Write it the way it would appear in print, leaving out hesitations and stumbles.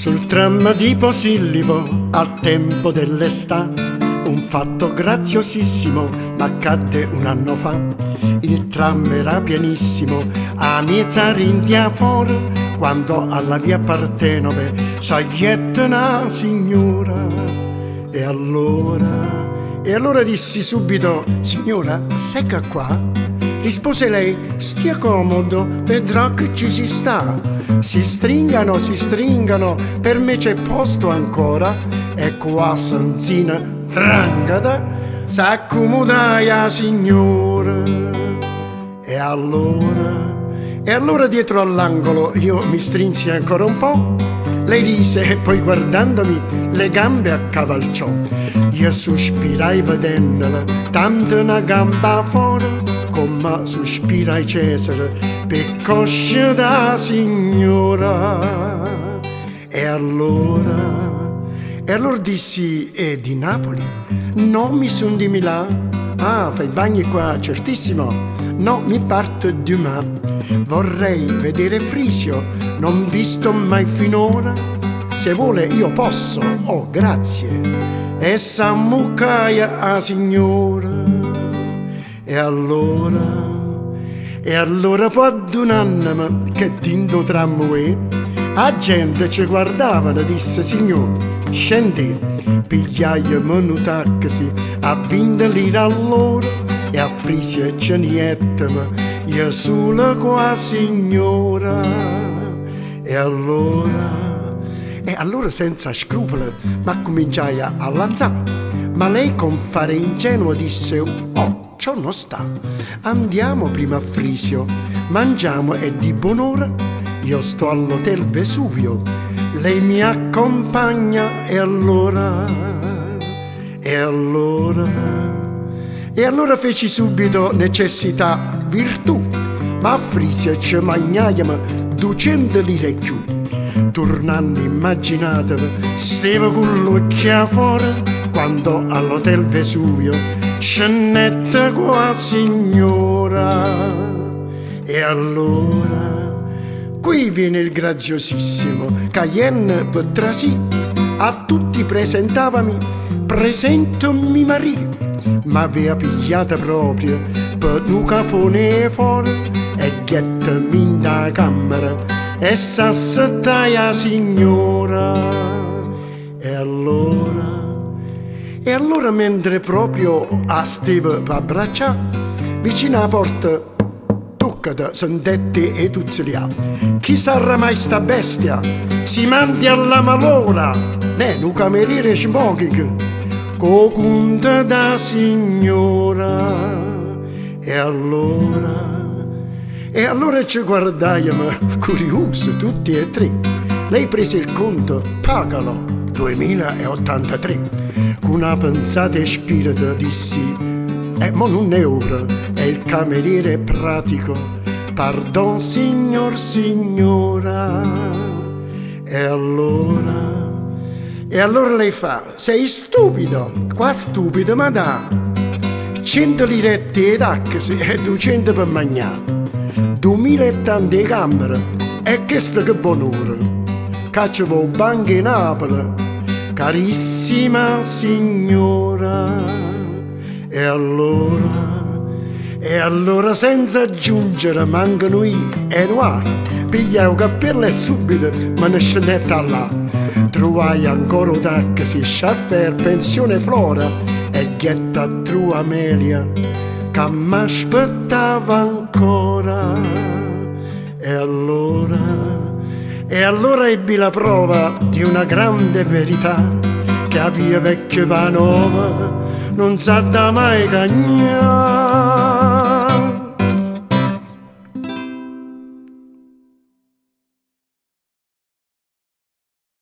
Sul tram di Posillipo, al tempo dell'està, un fatto graziosissimo m'accadde un anno fa. Il tram era pienissimo, 'a miez' 'a dint' e 'a fora, quando alla via Partenope sagliette na signora. E allora, e allora dissi subito, signora, secca qua? Rispose lei, stia comodo, vedrà che ci si sta. Si stringano, si stringano, per me c'è posto ancora. E cu 'a senzina 'ndrangheta s'accomodaje 'a signora. E allora, e allora dietro all'angolo io mi strinsi ancora un po'. Lei rise e poi guardandomi le gambe accavalciò. Io suspirai vedendola, tanto na gamba fora, comme suspira Cesare p' 'e cosce da signora. E allora, e allora dissi, è di Napoli? No, mi son di Milano. Ah, fai i bagni qua, certissimo. No, mi parto domani. Vorrei vedere Frisio, non visto mai finora. Se vuole io posso, oh grazie. E s'ammuccaje 'a signora. E allora, e allora po' addunanneme che dint' 'o tramway 'a gente ce guardavano, disse signor, scendì. Pigliaieme nu taxi a 20 lire all'ora e a Frisia ce ne jettemo, io sulo cu 'a signora. E allora, e allora senza scrupolo m'accuminciaje a lanzà, ma lei con fare ingenuo disse, oh, ciò non sta, andiamo prima a Frisio, mangiamo e di buon'ora, io sto all'hotel Vesuvio, lei mi accompagna e allora, e allora, e allora feci subito necessità virtù, ma a Frisia ce magnaieme duecento lire 'e cchiù. Turnanno immaginateve, stevo cu ll'uocchie 'a fora quando all'hotel Vesuvio scennette cu 'a signora. E allora, qui viene il graziosissimo ca jenne pe trasì a tutti presentavami, presento mi marì, m'aveva pigliata proprio pe nu cafone 'e fora e ghiette dint' 'a cammera e s'assettaje 'a signora. E allora, e allora mentre proprio 'a steva p'abbraccià, vicino 'a porta tuccate sentette 'e tuzzulià. Chi sarrà mai sta bestia? Si mandi alla malora! Neh, nu cameriere 'e smoking cu 'o conto da signora. E allora, e allora ce guardaieme curiuse tutti e tre. Lei prese il conto, pagalo, 2083. Cu na pensata 'e spirito dissi, e mo nun è ora, e il cameriere pratico, pardon signor signora. E allora, e allora lei fa, sei stupido, qua stupido, ma dà 100 lirette 'e taxi e 200 pe magnà, 2000 e tanto 'e cammera, e chesto che bonora, ca ce vo 'o Banco 'e Napoli, carissima signora. E allora, e allora senza aggiungere manco nu i e nu a, pigliai 'o cappiello e subito me ne scennette 'a là. Truvaje ancora 'o taxi, chauffeur, pensione Flora e ghiette a truvà Amelia ca m'aspettava ancora. E allora, e allora ebbi la prova di una grande verità, che 'a via vecchia p' 'a nova nun s'adda mai cagnà.